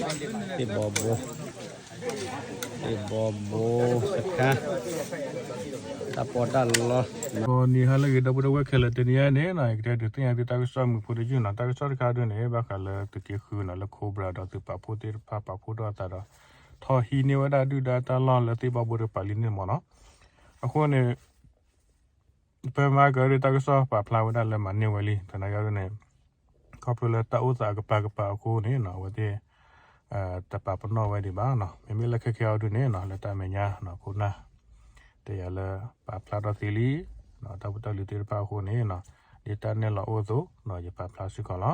သ့ၣ်ဘီဘိ, သ့ၣ်ဘီဘိစခါ, တၢ်ပီးတၢ်လီ, ဂီၤနံၤဟါလၢအဂ့ၤ ဒီပုၢ်ဒီဝဲၢ်ခဲလၢာ် တနံၤအံၤန့ၣ်နီၤ ယကတဲဒုးသ့ၣ်ညါသုတၢ်ကစီၣ်မုာ်ဖိတယုၢ်နီၤ, တၢ်ကစီၣ်တခါဒုးန့ၣ် ဘၣ်ဃးလၢသုးက့ဃုနီၤ လၢ Cobra ဒီးသုးပာ်ဖှိၣ်သ့ၣ်တဖၣ်ပာ်ဖှိၣ်ထီၣ်အသးဒီး ထီၣ်ဟံးန့ၢ်ဝဲဒၣ်ဒုၣ်ဒါတၢ်လီၢ်လၢသ့ၣ်ဘီဘိတကပၤလံန့ၣ်မ့ၢ်နီၤ, အဃိန့ၣ် ဖဲမဟါကဒုးတၢ်ကစီၣ်ပာ်ဖျါဝဲဒၣ်လၢမၤန့ၢ်ဝဲလံ သနာ်က့ဒ်န့ၣ်, ခီဖျိလၢတၢ်အိၣ်သးအကပၤကပၤအဃိန့ၣ်နီၤ အဝဲသ့ၣ် တပာ်ပနီၣ်ဝဲဒံးဘၣ်နီၤ, မ့မ့ၢ်လၢခဲခဲအံၤဒုးန့ၣ်နီၤ လၢတၢ်မဲာ်ညါနီၤ ခိၣ်နၢ် တဲယၤလၢပာ်ဖျါထီၣ်သ့လံ တၢ်ဖိတၢ်လံၤသ့ၣ်တဖၣ်အဃိန့ၣ်နီၤ, ဒ်တၢ်နဲၣ်လီၤအိၣ်အသိးနီၤ ယပာ်ဖျါစ့ၢ်ကီးလီ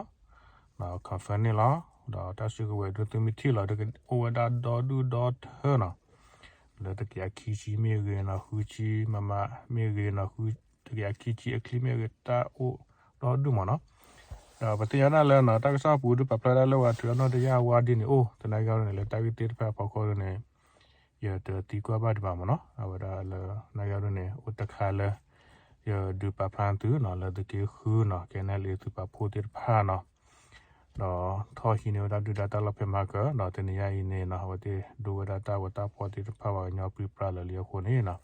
ၤ, confirm န့ၣ်လီၤ, ဒီးတၢ်စုကဝဲၤဒုးသုမ့ၢ်ထံၣ်လီၤဒုး အိၣ်ဝဲဒၣ်ဒီဒူၣ်ဒီထၢနီၤ လၢတကယၤခံဆံမ့ၢ်ဂ့ၤနီၤ ဃုဆံမမမ့ၢ်ဂ့ၤနီၤ ဃု တကယၤခံဆံအချံမ့ၢ်ဂ့ၤ တၢ်အိၣ်ဒီဒူၣ်မ့ၢ်နီၤ, ဒီးပသ့ၣ်ညါဒၣ်လၢနီၤ တၢ်ကစီၣ်အပူၤဒုးပာ်ဖျါဒၣ်လၢ ပှၤထုးအနီၢ်တယၢ်အဝါဒ်န့ၣ်အိၣ် သနာ်က့ဒ်န့ၣ် လၢတၢ်ဂ့ၢ်သ့ၣ်တဖၣ်အဖီခိၣ်ဒ်န့ၣ် ယတသံကွၢ်ဘၣ်ဒံးဘၣ်မ့ၢ်နီၤ, အဝဲဒၣ်လၢ သနာ်က့ဒ်န့ၣ် အိၣ်တခါလၢ ယဒုးပာ်ဖျါသုနီၤ လၢသုးက့ဃုနီၤ KNLA သုးပာ်ဖှိၣ်သ့ၣ်တဖၣ်နီၤ ဒီးထီၣ်ဟံးန့ၢ်ဝဲဒၣ်ဒုၣ်ဒါတၢ်လီၢ်ဖဲမဟါကၢၤ ဒီးတနံၤညါအံၤန့ၣ်နီၤ အဝဲသ့ၣ်ဒိဝဲဒၣ်တၢ်ဂီၤတၢ်ဖီၣ်သ့ၣ်တဖၣ် ပှၤကညီပြံပြါလၢာ်လံအဃိန့ၣ်နီၤ,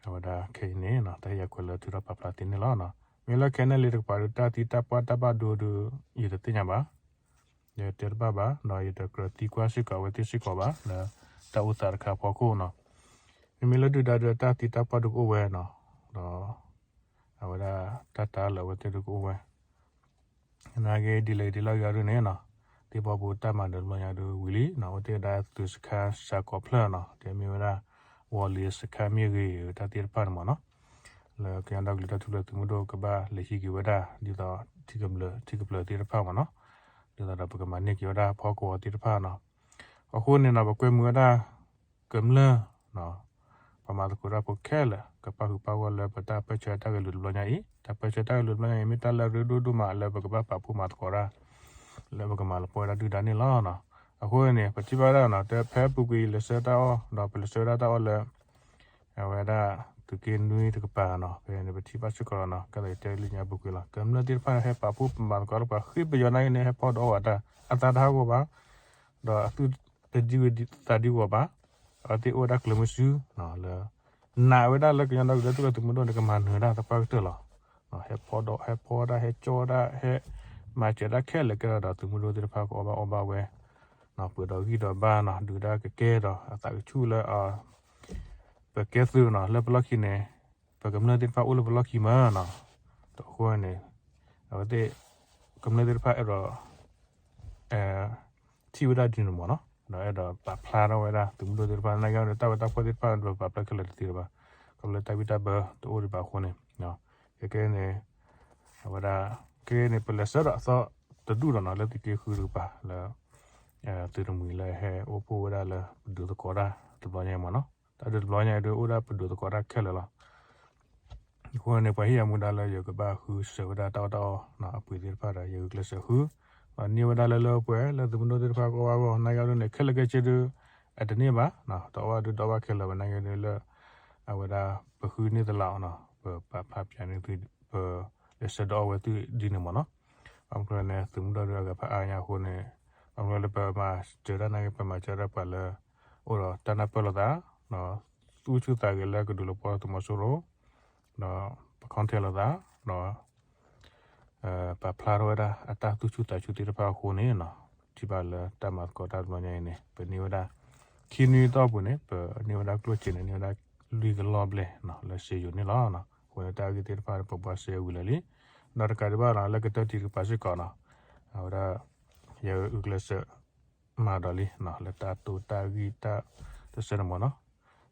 အဝဲဒၣ်ခဲအံၤန့ၣ်နီၤ တၢ်ဟ့ၣ်ယၤခွဲးလၢထုးထီၣ်ပာ်ဖျါသ့န့ၣ်လီၤ. မ့ၢ်လၢ KNLA တကပၤဒီး တၢ်သံတၢ်ပှၢ်တၢ်ဘၣ်ဒိဒီး ယတသ့ၣ်ညါဘၣ်, ယတဲတဘၣ်ဘၣ် ဒီးယတကြၢးသံကွၢ်စ့ၢ်ကီးအဝဲသ့ၣ်စ့ၢ်ကီးဘၣ် လၢတၢ်အိၣ်သးတခါအဖီခိၣ်နီၤ, မ့မ့ၢ်လၢဒုၣ်ဒါဒီး တၢ်သံတၢ်ပှၢ်ဒုးကအိၣ်ဝဲနီၤ, ဒီး အဝဲဒၣ်တၢ်တာ်လၢအဝဲသ့ၣ်ဒုးကအိၣ်ဝဲ သနာ်က့ဒ်လဲၣ်ဒ်လဲၣ်ဂ့ၤဒ်န့ၣ်နီၤ, သ့ၣ်ဘီဘိတၢ်မၤနၢၤတဘျီညါဒုးဝံၤလံနီၤ, အဝဲသ့ၣ်ဝဲဒၣ်သုးစခါစှၤကိးဖျၢၣ်နီၤ, တဲမ့ၢ်ဝဲဒၣ် ဝီၤလ့ၤစခါမ့ၢ်ဂ့ၤ တၢ်သ့ၣ်တဖၣ်န့ၣ်မ့ၢ်နီၤ, လၢကညီဒီကလုာ်တၢ်ထူၣ်ဖျဲးသုးမုၢ်ဒိၣ်ကဘၣ်လဲၤဟံးက့ၤဝဲဒၣ် ဒ်သိး ထံကမျၢၢ် ထံကမျၢၢ်သ့ၣ်တဖၣ်မ့ၢ်နီၤ, ဒ်သိးဒီးပကမၤန့ၢ်က့ၤဝဲဒၣ်ဖီကဝီၤသ့ၣ်တဖၣ်နီၤ, အဃိန့ၣ်နီၤ ပကွဲမုာ်ဝဲဒၣ် ကမျၢၢ် ပှၤမၤသကိးတၢ်ဖိခဲလၢာ် ကပၣ်ဃုာ်ပၣ်ဂီၢ်လၢပတၢ်ပၢၢ်ဆၢတၢ်ဂဲၤလိာ်တဘျီညါအံၤ, တၢ်ပၢၢ်ဆၢတၢ်ဂဲၤလိာ်တဘျီညါအံၤ မ့ၢ်တၢ်လၢအရ့ဒိၣ်ဒိၣ်မးလၢပကဘၣ်ပာ်ဖှိၣ်မၤသကိးတၢ် လၢပကမၤလီၤပှီၢ်ဝဲဒၣ်ဒုၣ်ဒါန့ၣ်လီၤ. အဃိန့ၣ် ပထံၣ်ဘၣ်ဝဲဒၣ်နီၤ တဲဖဲပူၤကွံာ်လဲၤဆှၢတၢ်အီၣ် ဒီးပလဲၤဆှၢဝဲဒၣ်တၢ်အီၣ်လၢ အဝဲဒၣ်သုးက့နွံတကပၤနီၤ, ဖဲန့ၣ်ပထံၣ်ဘၣ်စ့ၢ်ကီးလီၤနီၤ, ကဲသးတဲလၢညါပူၤကွံာ်လီၤ, ကမျၢၢ်သ့ၣ်တဖၣ်န့ၣ် ဟဲပာ်ဖှိၣ်မၤသကိးလၢပှၤဃ့ပယီၤနာ်က့န့ၣ် ဟဲဖီဒီးအီၣ်ဝဲတၢ် အသးတဟးဂီၤဘၣ်, ဒီးအသူၣ်တဒံဝံၤသးဒံဂီၤဘၣ်, အဝဲသ့ၣ်အိၣ်ဝဲဒၣ်ကျၢၤမုဆူ လၢ နာ်ဝဲဒၣ်လၢကညီဒီကလုာ်တၢ်ထူၣ်ဖျဲးသုးမုၢ်ဒိၣ်န့ၣ် ကမၤနၢၤတၢ်သပှၢ်ကတၢၢ်လီၤ. ဟဲဖီဒီး ဟဲဖီဒၣ် ဟဲကၠီဒၣ် ဟဲမၤစၢၤတၢ်ခဲလၢာ်ကဲထီၣ်ဒီး သုးမုၢ်ဒိၣ်သ့ၣ်တဖၣ်ကအီၣ်ဘၣ်အီဘၣ်ဝဲ, ပှဲၤဒီးဂံၢ်ဒီးဘါနီၤ ဒုၣ်ဒါကကဲဒီးအသးကဆူၣ်လၢ ပကဲသုးနီၤ လၢပလီၢ်ခံန့ၣ် ပကမျၢၢ်သ့ၣ်တဖၣ်အိၣ်လၢပလီၢ်ခံမးနီၤ, ဒီးအဃိန့ၣ် အဝဲသ့ၣ် ကမျၢၢ်သ့ၣ်တဖၣ်အဲၣ်ဒိး ထံၣ်ဝဲဒၣ်ဒ်န့ၣ်မ့ၢ်နီၤ, ဒီးအဲၣ်ဒိးပာ်ဖျါထီၣ်ဝဲဒၣ်သုးမုၢ်ဒိၣ်သ့ၣ်တဖၣ် သနာ်က့န့ၣ် တၢ်ဝဲတၢ်ဖှီၣ်သ့ၣ်တဖၣ် ပပာ်ဖျါခဲလၢာ်တသ့လၢၤဘၣ်, ခီဖျိလၢတၢ်ဘံၣ်တၢ်ဘၢတအိၣ်ဒံးဘၣ်အဃိန့ၣ်, ကဲကဲန့ၣ် အဝဲဒၣ် ကဲကဲန့ၣ် ပလဲၤဆှၢဒီးအသီတဒူၣ်လီၤနီၤ လၢသုးက့ဃုတကပၤလၢ သုးတမှံၤလၢဟဲအိၣ်ဖှိၣ်ဝဲဒၣ်လၢပဒုးသကိးတၢ်တဘျီညါအံၤမ့ၢ်နီၤ, တၢ်ဒုးတဘျီညါအံၤဒုးအိၣ်ဒၣ်ပဒုးသကိးတၢ်ခဲလၢာ်လီၤ. အဃိန့ၣ် ပှၤဟ့ၣ်ယၤမူဒါလၢယကဘၣ်ဃုစၢၤဝဲဒၣ်တၢ်အီၣ်တၢ်အီနီၤ အပှ့ၤသ့ၣ်တဖၣ်ဒီး ယဂုာ်ကျဲးစၢးဃု, န့ၢ်ဝဲဒၣ်လၢလၢပှဲၤလၢသုးမုၢ်ဒိၣ်သ့ၣ်တဖၣ်ကအီၣ်ဘၣ်အဂီၢ် သနာ်က့ဒ်န့ၣ် ခဲလၢာ်ခဲဆ့ဒုး အတန့ၢ်ဘၣ်, တအီၣ်ဘၣ်ဒုးတအီၣ်ဘၣ်ခဲလၢာ်ဘၣ် သနာ်က့ဒ်လၢ အဝဲဒၣ်ပဃုန့ၢ်သလးအီၤနီၤ ပပာ်ဖျါပၠးန့ၢ်သု ပလဲၤဆှၢဒီးအီၣ်ဝဲသုဒ်န့ၣ်မ့ၢ်နီၤ, ဘၣ်မနုၤလဲၣ်န့ၣ် သုးမုၢ်ဒိၣ်ဒုးအဂၤဖးအါညါအဃိန့ၣ်, ဘၣ်မနုၤလဲၣ်လၢပမၤစၢၤတၢ်သနာ်က့ ပမၤစၢၤတၢ်ပှၤလၢ အိၣ်ဒီးတၢ်နၢ်ပၢၢ်လိာ်သး သူၣ်ဆူၣ်သးဂဲၤလၢကဒုးလီၤပှီၢ်သုးမီၤစိရိၤ, ဒီးပ contact လိာ်သး ဒီး ပာ်ဖျါထီၣ်ဝဲဒၣ်အတၢ်သူၣ်ဆူၣ်သးဆူၣ်သ့ၣ်တဖၣ်အဃိန့ၣ်နီၤ, ထံၣ်ဘၣ်လၢတၢ်မၤသကိးတၢ်တဘျီညါအံၤန့ၣ် ပန့ၢ်ဝဲဒၣ် ခံနွံသီအပူၤန့ၣ် ပန့ၢ်ဝဲဒၣ်ကျိၣ်စ့န့ၣ် န့ၢ်ဝဲဒၣ်လွံၢ်ကလီၢ်ဘျဲၣ်နီၤ လၢစ့ယိၤန့ၣ်လီၤ. အဃိန့ၣ်တၢ်ဂ့ၢ်သ့ၣ်တဖၣ်န့ၣ် ပဘှါစ့အဝံၤလၢာ်လံ, ဒီးတကးဒံးဘၣ်နီၤ လၢကတၢၢ်တံၢ်တကပၤစ့ၢ်ကီးနီၤ, အဝဲဒၣ် ယဂုာ်ကျဲးစၢး မၤဒီးလံ လၢတၢ်တိာ်တၢ်ဂံၢ်တၢ်တဆၢန့ၣ်မ့ၢ်နီၤ,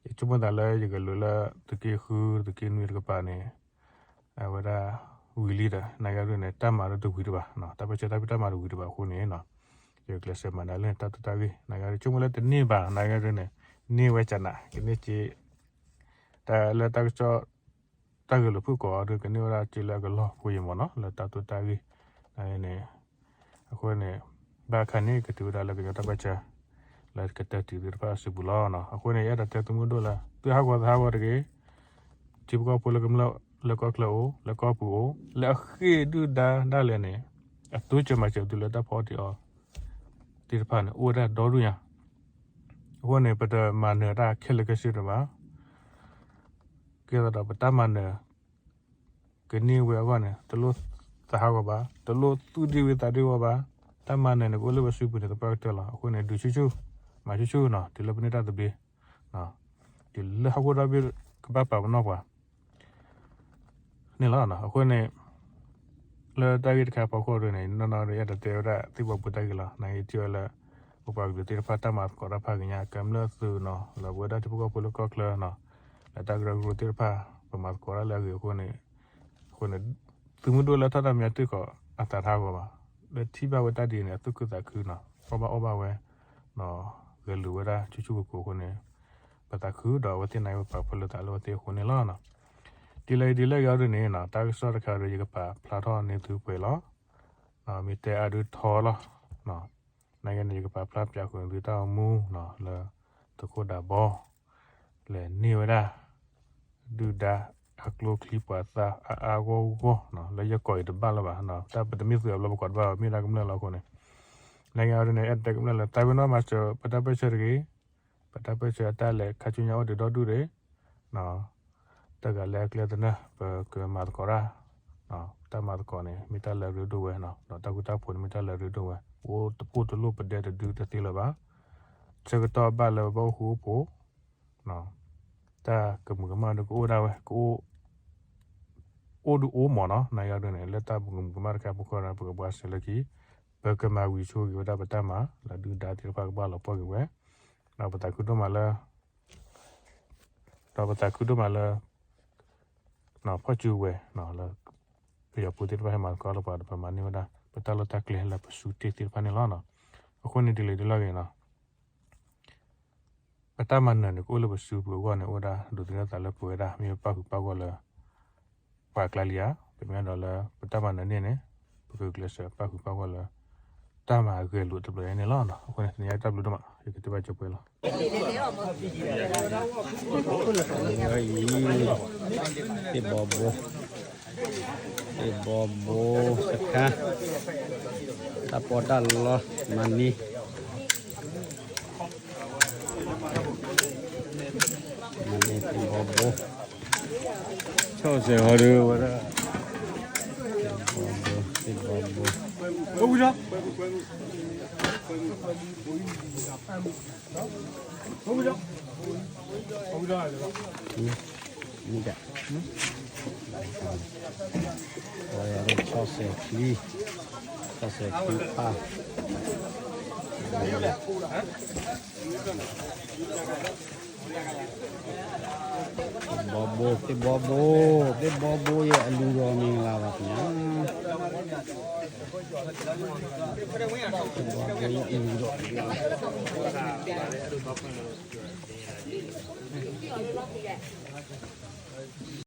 ယဆိကမိၣ်သးလၢယကလဲၤလၢသုးက့ဃု သုးက့နွံတကပၤန့ၣ် အဝဲဒၣ်ဝံၤလံဒီး သနာ်က့ဒ်န့ၣ် တၢ်မၤဒီးတဝံၤတဘၣ်, တၢ်ပၢၢ်ဆၢတၢ်ဖံးတၢ်မၤတဝံၤတဘၣ်အဃိန့ၣ်နီၤ, ယဂုာ်ကျဲးစၢးမၤဒၣ်လၢတၢ်တိာ်တၢ်ဂံၢ် သနာ်က့ဒ် ဆိကမိၣ်လၢတန့ၢ်ဘၣ် သနာ်က့ဒ်န့ၣ် န့ၢ်ဝဲကနး ကန့ၢ်က့ တၢ်လၢတၢ်ကစီၣ် တၢ်ဂဲၤလိာ်ဖုၣ်ကိာ်အီၤဒုး ကန့ၢ်ဝဲဒၣ်စ့လၢအကလီၢ်ဖိအံၤမ့ၢ်နီၤ လၢတၢ်တိာ်တၢ်ဂံၢ်န့ၣ်, အဃိန့ၣ် ဘၣ်အခါန့ၣ် ကတုၤဝဲဒၣ်လၢကညီတၢ်ပၢၢ်ဆၢ လၢကတၢၢ်တံၢ်သ့ၣ်တဖၣ်အစုပူၤလီၤ. အဃိန့ၣ် ယအဲၣ်ဒိးတဲသုးမုၢ်ဒိၣ်လၢ သုဟးဂီၤသးဟးဂီၤတဂ့ၤ, ထံဖိကီၢ်ဖိလၢကမျၢၢ်လၢကီၢ်ချၢအိၣ် လၢကီၢ်ပူၤအိၣ် လၢအဃ့ၢ်ဒုၣ်ဒါဒၣ်လဲာ်န့ၣ် အတိစၢၤမၤစၢၤသုလၢတၢ်ဖီအီၣ်တ့ၢ်အီၤ သ့ၣ်တဖၣ်န့ၣ် အိၣ်ဝဲဒၣ်ဒီဒူၣ်ညါ. အဃိန့ၣ် ပတမၤနၢၤတၢ်ခဲလၢာ်ခဲဆ့တဘၣ်. ကဲသိးဒီးပတၢ်မၤနၢၤ ကန့ၢ်ဝဲအဂီၢ်န့ၣ် တလိၣ်သးဟးဂီၤဘၣ်, တလိၣ်သူၣ်ဒံၣ်ဝံသးဒံၣ်ဝီဘၣ်. တၢ်မၤနၢၤန့ၣ် ကအိၣ်လၢပစုပူၤန့ၣ် သပှၢ်ကတၢၢ်လီၤ. အဃိန့ၣ် ဒုးဆူၣ်ဆူၣ်, မၤဆူၣ်ဆူၣ်နီၤ, တုၤလၢပန့ၢ်တၢ်သဘျ့ တုၤလၢဟီၣ်ခိၣ်ဒီဘ့ၣ်ကဘၣ်ပာ်ပနီၣ်ပှၤ န့ၣ်လီၤ. အဃိန့ၣ် လၢတၢ်ဂ့ၢ်တခါအဖီခိၣ်ဒ်န့ၣ် နီၢ်နီၢ်ဒီး ယအဲၣ်ဒိးတဲဝဲဒၣ်သ့ၣ်ဘီဘိတၢ်ဂ့ၢ်လီၤ. နာ်က့ထံၣ်ဝဲလၢ ပပှၤကလုာ်သ့ၣ်တဖၣ် တၢ်မၤသကိးတၢ်ဖးဂ့ၤညါ ကမျၢၢ်သုးနီၤ လၢပဝဲဒၣ်ထံဖိကီၢ်ဖိလၢကီၢ်ချၢနီၤ လၢတၢ်ကရၢကရိသ့ၣ်တဖၣ် ပမၤသကိးတၢ်လၢအဂ့ၤအဃိန့ၣ် အဃိန့ၣ် သုးမုၢ်ဒိၣ်လၢထီၣ်တၢ်မၤသုးကီး အသးတဟးဂီၤဘၣ်. လၢထံၣ်ဘၣ်ဝဲတၢ်ဒ်န့ၣ် အသူၣ်ခုသးခုနီၤ အီၣ်ဘၣ်အီဘၣ်ဝဲ ဂဲၤလိာ်ဝဲဒၣ်ဆူၣ်ဆူၣ်ကိၤကိၤအဃိန့ၣ် ပသးခုဒီးအဝဲသ့ၣ်နာ်က့ ပပာ်ဖှိၣ်လိာ်သးလၢအဝဲသ့ၣ်အဃိန့ၣ်လီၤ. ဒ်လဲၣ်ဒ်လဲၣ်ဂ့ၤအီၤဒ်န့ၣ် တၢ်ကစီၣ်တခါဒီး ယကပာ်ဖျါထီၣ်န့ၢ်သုပှဲၤလီၤ. မ့ၢ်တဲအါဒုးထီလီၤ. နာ်က့န့ၣ် ယကပာ်ဖျါပၠးဃုာ်န့ၢ်သုတၢ်အိၣ်မူနီၤ လၢသုးခိၣ်ဒးဘီ လဲၤန့ၢ်ဝဲဒၣ် ဒုၣ်ဒါအကျိချံပှၤသၣ်အါအါဂီၢ်ဂီၢ်နီၤ လၢယကိးအံၤတဘၣ်လၢၤဘၣ်. တၢ်ပတမ့ၢ်သုးအဘျီပကိးတဘၣ်ဘၣ် မ့ၢ်ဒၣ်ကမျၢၢ်လီၤအဃိန့ၣ် နာ်က့အီၤဒ်န့ၣ် အဲၣ်ဒိးတဲကမျၢၢ်လၢ သးပ့ၤနီၣ်မၤစၢၤပတၢ်ပၢၢ်ဆၢတဂ့ၤ. ပတၢ်ပၢၢ်ဆၢအတၢ်လဲၤခါဆူညါအိၣ်ဒံးဒီဒူၣ်ဒံး တဂၤလၢအကျဲသနၢၣ် ပကမၤသကိးတၢ် တၢ်မၤသကိးန့ၣ် မ့ၢ်တၢ်လၢအရ့ဒိၣ်ဝဲနီၤ ဒီးတၢ်ဃူတၢ်ဖိးန့ၣ် မ့ၢ်တၢ်လၢအရ့ဒိၣ်ဝဲ ပအိၣ်တပိၢ်တလိၣ်ပဒဲတဒုတသ့လၢၤဘၣ်. ဆၢကတီၢ်ဘၣ်လၢပဘၣ်အိၣ်ဃူအိၣ်ဖိး တၢ်ကမူၤကမၣ်ဒုးကအိၣ်ဒၣ်ဝဲ ကအိၣ် အိၣ်ဒုးအိၣ်မးနီၤ နာ်က့အီၤဒ်န့ၣ် လၢတၢ်ကမူၤကမၣ်တခါအဖီခိၣ်န့ၣ် ပကဘှါစၢၤလၢခံ ပကမၤဝံၤဆိဂ့ၤဝဲဒၣ်ပတၢ်မၤ လၢဒုၣ်ဒါသ့ၣ်တဖၣ်ကဘၣ်လီၤပှီၢ်က့ၤဝဲ ဒီးပသးခုဒိၣ်မးလၢ ဒီးပသးခုဒိၣ်မးလၢ ဖီၣ်စုဝဲၤ လၢ ပယီၤဖိသ့ၣ်တဖၣ်ဟဲမၤသကိးလၢပှၤဒီး ပမၤန့ၢ်ဝဲဒၣ် ပတၢ်လီၢ်တၢ်ကျဲလၢပစုတ့ၢ်သ့ၣ်တဖၣ်န့ၣ်လီၤ. အဃိန့ၣ်ဒ်လဲၣ်ဒ်လဲၣ်ဂ့ၤနီၤ ပတၢ်မၤနၢၤန့ၣ် ကအိၣ်လၢပစုပူၤအဂီၢ်န့ၣ် အိၣ်ဝဲဒၣ်ဒိးသန့ၤသးလၢပဝဲဒၣ် မ့ၢ်ပပာ်ဃုာ်ပာ်ဂီၢ်လၢ ပှၤအကျါလံဧါ ပမ့ၢ်အဲၣ်ဒိးလၢ ပတၢ်မၤနၢၤန့ၣ်န့ၣ် ပကဂုာ်ကျဲးစၢးပာ်ဃုာ်ပာ်ဂီၢ်လၢ တၢ်မၤဂဲၤလိာ်တဘျီအံၤန့ၣ်လီၤ. အဃိန့ၣ် တနံၤအံၤတၢ်ဘျုးဒိၣ်မး ယကတဲဘၣ်ကၠိပှဲၤလီၤ. အံၤ သ့ၣ်ဘီဘိ သ့ၣ်ဘီဘိစခါ တၢ်ပီးတၢ်လီ မၤန့ၢ် မၤန့ၢ်သ့ၣ်ဘီဘိ ဆီၣ်စဲးဟီဒုးဝဲဒၣ် သ့ၣ်ဘီဘိ သ့ၣ်ဘီဘိ မ့ၢ်ဒၣ် ဝဲဒၣ်ဆီၣ်စဲးချံ ဆီၣ်စဲးချံဖး သ့ၣ်ဘီဘိ သ့ၣ်ဘီဘိ သ့ၣ်ဘီဘိယဲၢ်အလူဒီးမင်္ဂလာပါခင်ဗျာ သ့ၣ်ဘီဘိယဲၢ်အလူဒီးမင်္ဂလာပါ